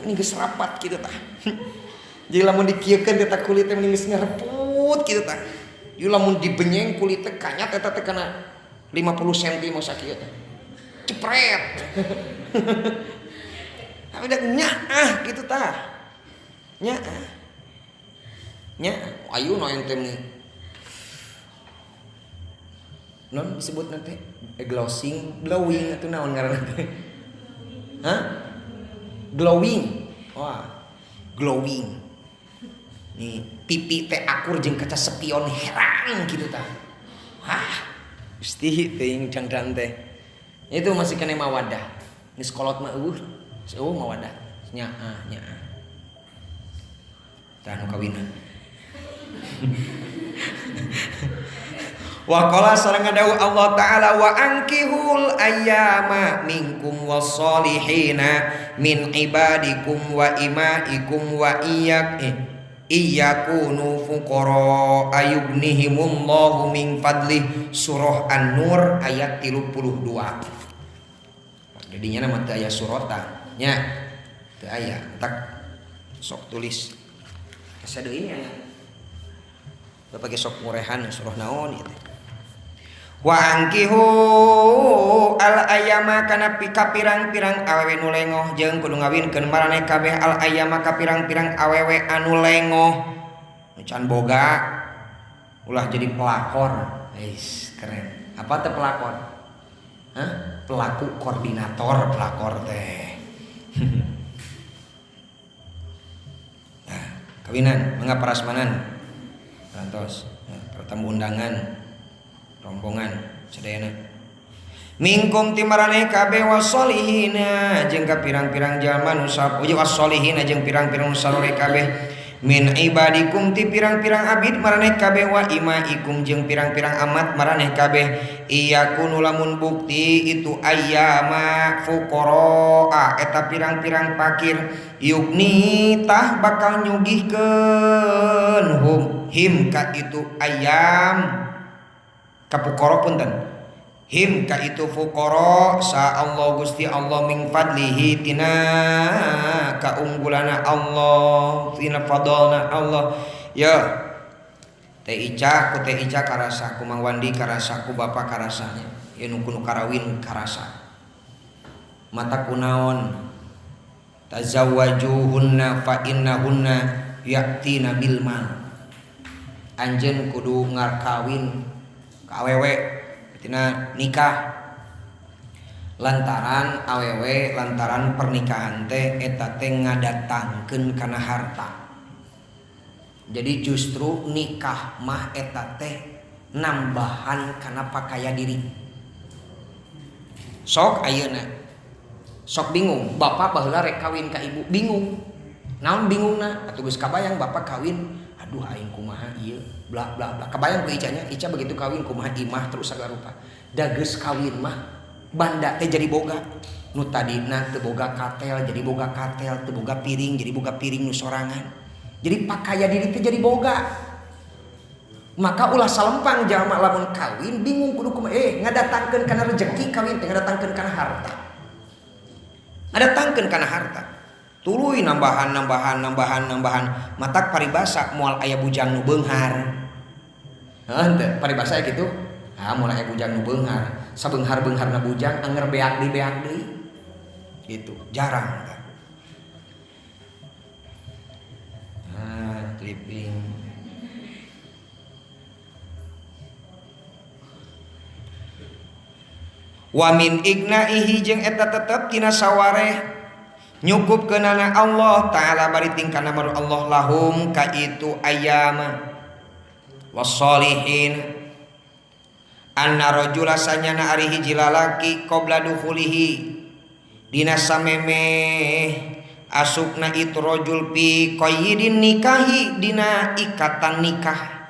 Ini geus rapat kitu tah. Jadi lamun dikieukeun teh kulit teh mending geus ngereput kitu tah. Jadi lamun dibenyeng kulit teh kanyat eta teh kana 50 cm mah sakieu teh. Cepret. Tapi da nyaah kitu tah. Nyaah. Nyaah. Ayeuna ente nih. Non disebut nanti glossing, glowing atau naon ngaranna teh? Hah? Glowing. Wah, glowing. Nih, pipi teh akur jeung kaca spion herang gitu tah. Hah. Gusti teuing cangcang teh. Itu masih kena mawadah. Geus kolot mah eueuh. Eueuh mawadah. Nyaah, nyaah. Tah nu kawinan. Wa qala sareng dawuh Allah Ta'ala wa ankihul ayyama minkum wassolihina min ibadikum wa imaikum wa iyakunu fuqara ayughnihimullahu min fadlih. Surah An-Nur ayat 32. Jadinya nama teu aya surata nya teu aya tak sok tulis asa deui nya bapak ge sok murehan surah naon ieu teh. Wa angkihu al ayama kana pirang-pirang awewe nu lengoh jeung kudu ngawinkeun maraneh kabeh al ayama ka pirang-pirang awewe anu lengoh nu can boga ulah jadi pelakor. Eis keren. Apa teh pelakor? Hah? Pelaku koordinator pelakor teh. Nah, kawinan mangga parasmanan. Rantos, pertemu undangan rombongan sadayana mingkum timarane kabeh wasolihina jeung ka pirang-pirang jalma nu wasolihina jeung pirang-pirang nu saleh kabeh min ibadikum ti pirang-pirang abid maraneh kabeh wa imaikum jeung pirang-pirang amat maraneh kabeh iyakunu lamun bukti itu ayyama fuqara eta pirang-pirang pakir yugni tah bakal nyugihkeun hum him ka itu ayam kapukoro punten him ka itu fuqara sa Allah Gusti Allah min fadlihi tina kaunggulana Allah tina fadlna Allah. Ya teh Ica ku teh Ica karasa ku Mang Wandi karasa ku bapak karasanya ieu nu kudu karawin karasa mata kunaon tazawwajuhunna fa innahunna ya'tina bil mal. Anjeun kudu ngarkawin awewe tina nikah lantaran awewe lantaran pernikahan teh eta teh ngadatangkeun kana harta. Jadi justru nikah mah eta teh nambahan kana pakaya diri. Sok ayeuna sok bingung bapak baheula rek kawin ka ibu bingung. Naon bingungna atuh geus kabayang bapak kawin aduh aing kumaha ieu bla bla bla kabayang ku Icanya Ica begitu kawin kumaha imah terus sagala rupa da geus kawin mah banda teh jadi boga nu tadina teu boga katel jadi boga katel teu boga piring jadi boga piring nu sorangan jadi pakaya diri teh jadi boga. Maka ulah salempang jalma lamun kawin bingung kudu kumaha ngadatangkeun kana rejeki kawin teh ngadatangkeun kana harta ngadatangkeun kana harta tuluy nambahan nambahan nambahan nambahan matak paribasa moal aya bujang nu beunghar. Heuh teu paribasa kitu ah moal aya bujang nu beunghar sabeunghar-beungharna bujang anger beak deui beak deui gitu jarang tah. Ah clipping wa min ignaihi jeung eta tetep tina sawareh nyukup kenana Allah Ta'ala bari tingkana maru Allah lahum ka itu ayama wassolihin anna rajula sanyana ari hiji lalaki qabla dukhulihi dina samemeh asupna itu rajul pi qayyidin nikahi dina ikatan nikah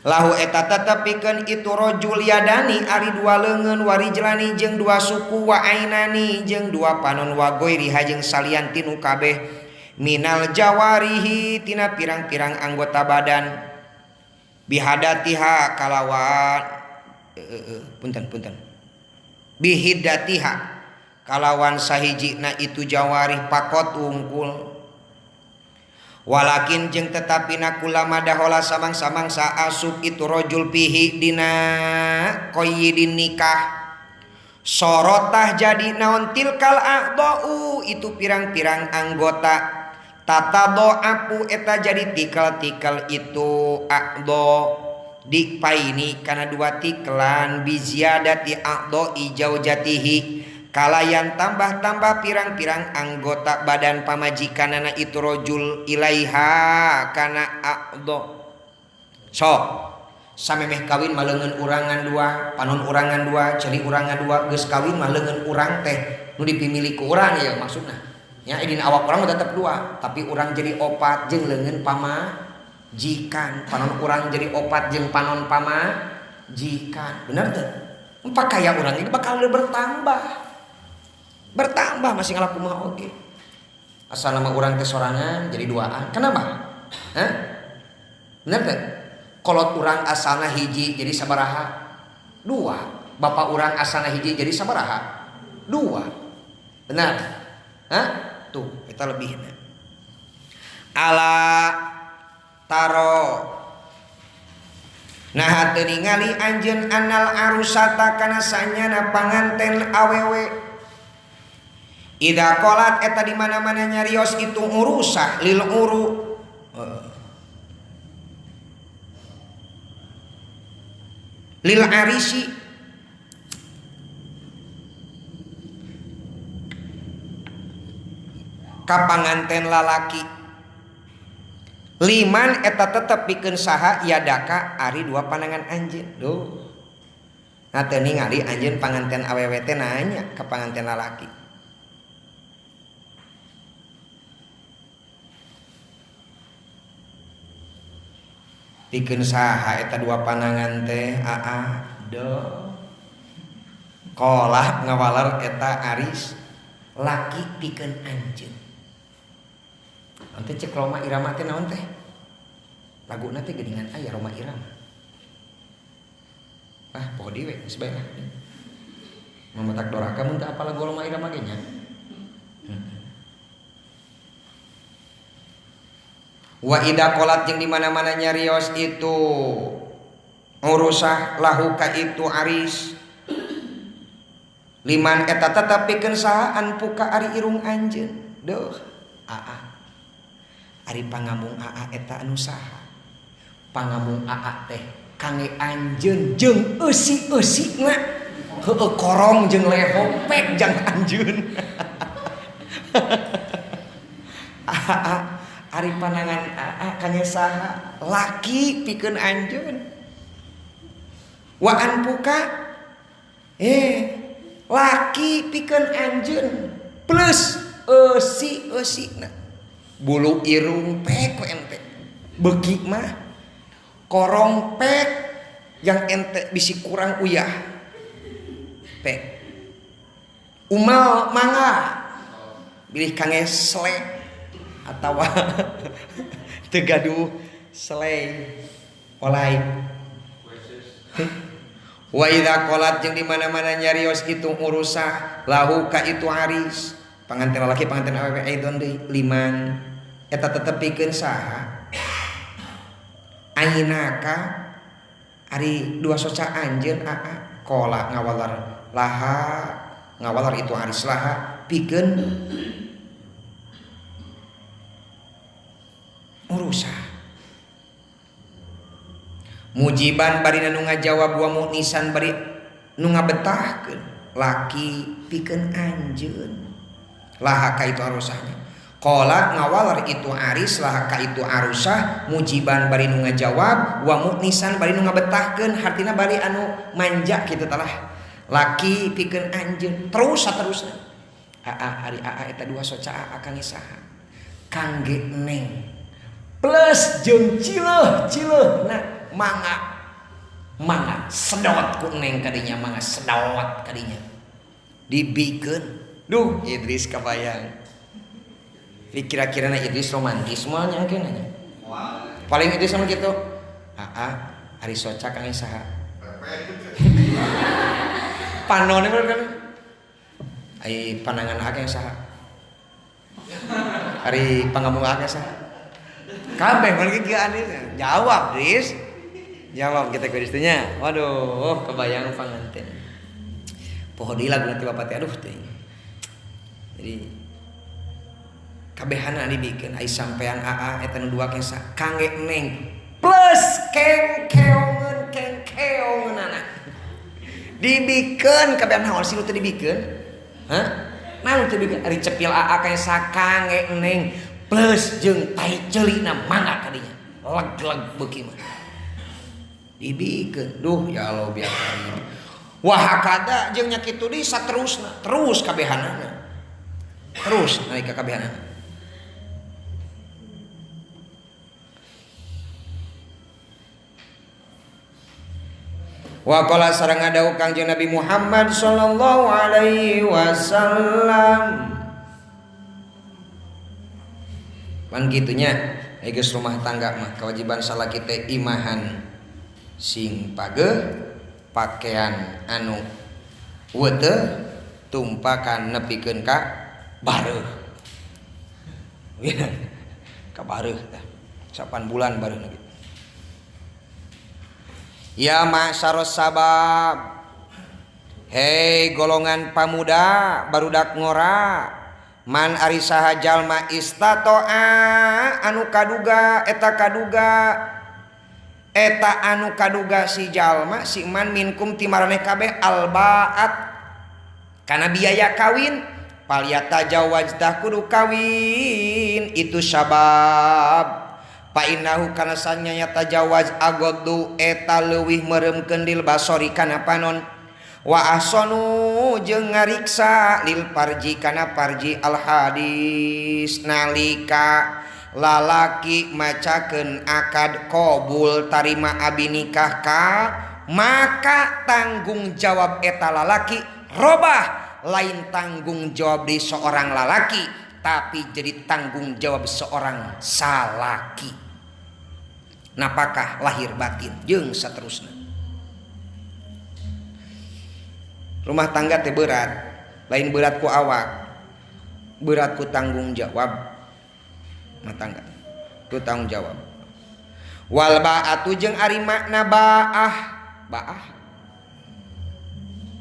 lahu eta tetepikeun itu rajul yadani ari dua leungeun warijlani jeung dua suku wa ainani jeung dua panon wa ghairiha jeung salian tinu kabeh minal jawarihi tina pirang-pirang anggota badan bihadatiha kalawan punten punten bihidatiha kalawan sahijina itu jawarih pakot wungkul walakin jeung tetapi nakulama dahola samang-samangsa asup itu rojul pihi dina qayyidin nikah sorotah jadi naon tilkal a'dau itu pirang-pirang anggota tatadoapu eta jadi tikal-tikal itu a'do dikpaini kana dua tiklan biziadati a'do ijau jatihi kalayan tambah-tambah pirang-pirang anggota badan pamajikanana itu rojul ilaiha kana a'do. Sok samemeh kawin mah leungeun urangan dua, panon urangan dua, celi urangan dua, geus kawin mah leungeun urang teh nu dipimilih ku urang ya maksudna. Nya dina awak urang mah tetep dua, tapi urang jadi opat jeung leungeun Jikan panon urang jadi opat jeung panon pamajikan. Bener teu? Pakaya urang ini bakal bertambah. Bertambah masih ngalakumaha oge. Asal nama urang teh sorangan jadi duaan. Kenapa? Hah? Bener teu? Kolot urang asalna hiji jadi sabaraha? Dua. Bapak urang asalna hiji jadi sabaraha? Dua. Benar? Hah? Tuh, eta lebihna. Ala taro nah teu ningali anjeun anal arusata kana sanyana panganten awewe. Ida qolat eta di mana-mana nyarios itu urusah lil uru. Lil arisi ka panganten lalaki. Liman eta tetep pikeun saha yadaka ari dua panangan anjeun. Duh. Nah teu ningali anjeun panganten awewe teh nanya ka panganten lalaki. Pikeun saha eta dua panangan teh aa do. Kolah ngawaler eta aris laki pikeun anjeun. Nanti cek Roma Irama teh naon teh? Laguna teh geuningan aya Roma Irama. Ah, poho deui we geus bae lah. Mamatak doraka mun teu apal lagu Roma Irama ge nya. Wa ida qolat jeung di mana-mana nyarios itu urusah lahu ka itu aris. Liman eta tetep pikeun saha anpuka ari irung anjeun. Duh, aa. Ari pangamung aa eta anu saha? Pangamung aa teh kangge anjeun jeung eusi-eusina. Heueuh korong jeung leho pek jang anjeun. Aa ari panangan aa kangge saha? Laki pikeun anjeun. Wa anpuka laki pikeun anjeun plus eusi-eusina. Bulu irung pek ku ente beuki mah korong pek yang ente bisi kurang uyah pek umal mangga bilih kangge selek atawa teu gaduh selai olai. Wa idza qalat jeung di mana-mana nyarios itu urusah lahu ka itu aris panganten lalaki panganten awewe aidon deui liman eta tetep pikeun saha ainaka ari dua soca anjeun aa kola ngawalar laha ngawalar itu aris laha pikeun urusah mujiban bari nu ngajawab wa munisan bari nu ngabetahkeun laki pikeun anjeun laha ka itu arusahnya. Qala ngawalar itu aris laha ka itu arusah mujiban bari nu ngajawab wa muknisan bari nu ngabetahkeun hartina bari anu manja kitu talah laki pikeun anjeun terus saterusna. Aa ari aa eta dua soca aa kangge saha? Kangge neng plus jeung cileuh cileuhna mangga mangga sedot ku neng kadinya mangga sedot kadinya dibikeun. Duh Idris kabayang. Kira-kira na Idris romantis moal nya engke nanya. Paling Idris sama gitu. Aa ari soca kangge saha? Panone bener kan? Ai panangan aa kangge saha? Ari pangamung aa kangge saha? Kabeh mun kieu aneh. Jawab, Dris. Jawab kita ku nya. Waduh, kebayang panganten. Poho deui lagu nanti bapak teh aduh teh. Jadi kabehana dibikeun ai sampean aa eta nu dua kesa kangge neng plus kengkeongeun kengkeongeunana dibikeun kabehan naon sih nu teu dibikeun? Hah? Naon teu dibikeun ari cepil aa kesa kangge neng plus jeung tai ceulina mangga kadinya leg-leg beuki mah dibikeun. Duh ya Allah biasa. Wah hakada jeung nya kitu deui saterusna terus kabehanana terus naik ka kabehanana. Wa qala sareng ngadawuh Kangjeng Nabi Muhammad sallallahu alaihi wasallam. Pan kitunya geus rumah tangga mah kewajiban salaki teh imahan sing pageuh, pakaian anu weuteuh, tumpakan nepikeun ka bareuh. Ka bareuh tah. 8 bulan bareuh lagi. Ya ma'syaros sabab, hei golongan pamuda barudak ngora, man ari saha jalma istatoa anu kaduga eta kaduga eta anu kaduga si jalma si man minkum ti maraneh kabeh albaat kana biaya kawin falyatajawwaj tah kudu kawin itu sabab. Fa innahu kana sanyanya tajawaz agoddu eta leuwih meureumkeun lil basori kana panon wa ahsanu jeung ngariksa lil parji kana parji al hadis. Nalika lalaki macakeun akad qabul tarima abi nikah ka maka tanggung jawab eta lalaki robah lain tanggung jawab di seorang lalaki tapi jadi tanggung jawab seorang salaki. Napakah lahir batin jeung saterusna. Rumah tangga teh berat, lain berat ku awak, berat ku tanggung jawab. Rumah tangga ku tanggung jawab. Wal ba'atu jeung ari makna baah, baah.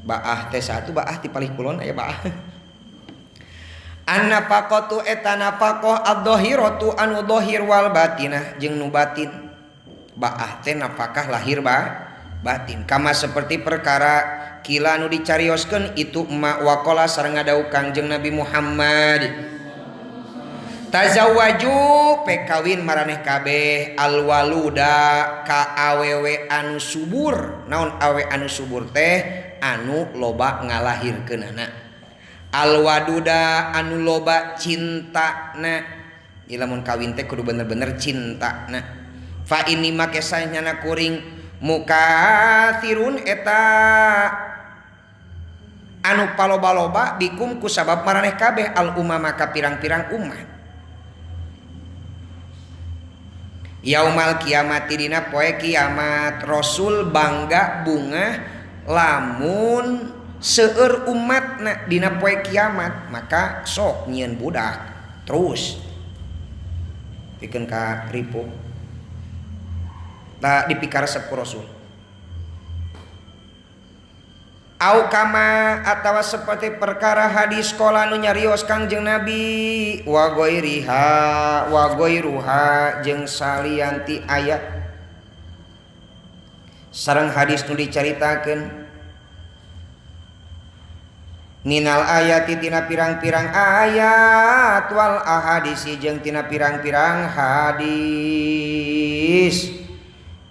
Baah teh satu baah ti palih kulon aya baah. An-nafaqatu eta nafaqah ad-dhahiratu anu dhahir wal batinah jeung nu batin. Baah teh nafkah lahir batin kama seperti perkara kila nu dicarioskeun itu ma waqala sareng ngadawuh Kangjeng Nabi Muhammad. Tazawwaju pekawin maraneh kabeh alwaluda ka awewe anu subur. Naon awe anu subur teh anu loba ngalahirkeunana. Alwaduda anu loba cintana. Ieu lamun kawin teh kudu bener-bener cintana. Fa ini make sanyana kuring mukathirun eta anu paloba-loba bikum ku sabab maraneh kabeh al umama ka pirang-pirang umat. Yaumal kiamati dina poe kiamat Rasul bangga bunga lamun seueur umatna dina poe kiamat maka sok nyieun budak terus pikeun ka ripuh tak dipikaresep ku Rasul. Au kama atawa seperti perkara hadis kola nu nyarios Kangjeng Nabi wa ghairiha wa ghairuha jeung salianti ayat sareng hadis nu dicaritakeun minal ayati tina pirang-pirang ayat wal ahadisi jeung tina pirang-pirang hadis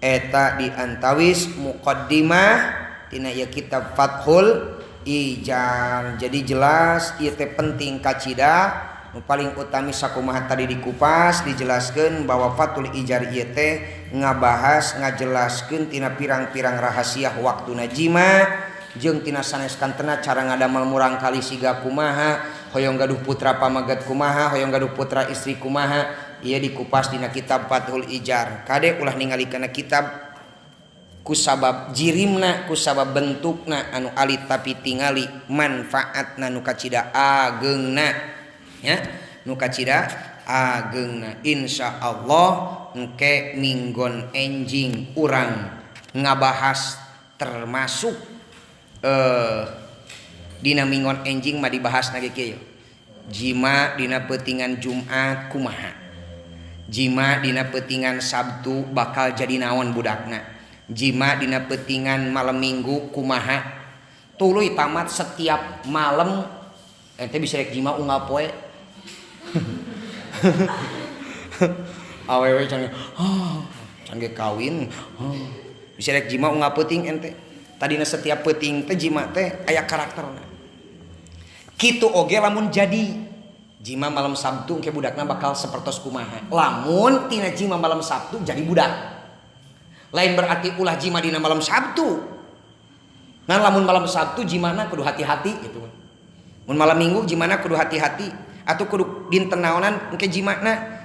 eta diantawis muqaddimah tina ieu kitab Fathul Ijar. Jadi jelas ieu teh penting kacida nu paling utami sakumaha tadi dikupas dijelaskeun bahwa Fathul Ijar ieu teh ngabahas ngajelaskeun tina pirang-pirang rahasia waktuna jima jeung tina sanes kantena cara ngadamel murang kali siga kumaha, hoyong gaduh putra pamaget kumaha, hoyong gaduh putra istri kumaha, ieu dikupas dina kitab Fathul Ijar. Kade ulah ningali kana kitab kusabab jirimna, kusabab bentukna anu alit tapi tingali manfaatna nu kacida ageungna nya, nu kacida ageungna. Insyaallah engke minggon enjing urang ngabahas termasuk dina minggon enjing mah dibahas na ge kieu. Jima dina peutingan Jumat kumaha, jima dina peutingan Sabtu bakal jadi naon budakna, jima dina peutingan malam Minggu kumaha, tuluy tamat setiap malam ente bisa rek jima unggal poe. Awewe can can ge kawin, bisa rek jima unggal peuting ente. Tadina setiap peuting teh jima teh aya karakterna. Kitu oge lamun jadi jima malam Sabtu engke budakna bakal sapertos kumaha. Lamun tina jima malam Sabtu jadi budak. Lain berarti ulah jima dina malam Sabtu. Nah, lamun malam Sabtu jimana kudu hati-hati gitu. Mun malam Minggu jimana kudu hati-hati atau kudu dinten naonan engke jimana.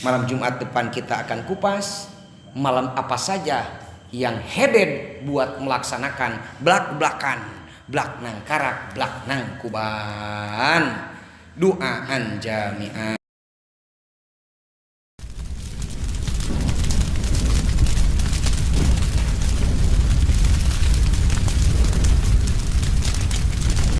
Malam Jumat depan kita akan kupas malam apa saja yang heded buat melaksanakan blak-blakan, blak nang karak, blak nang kuban. Duaan jami'an.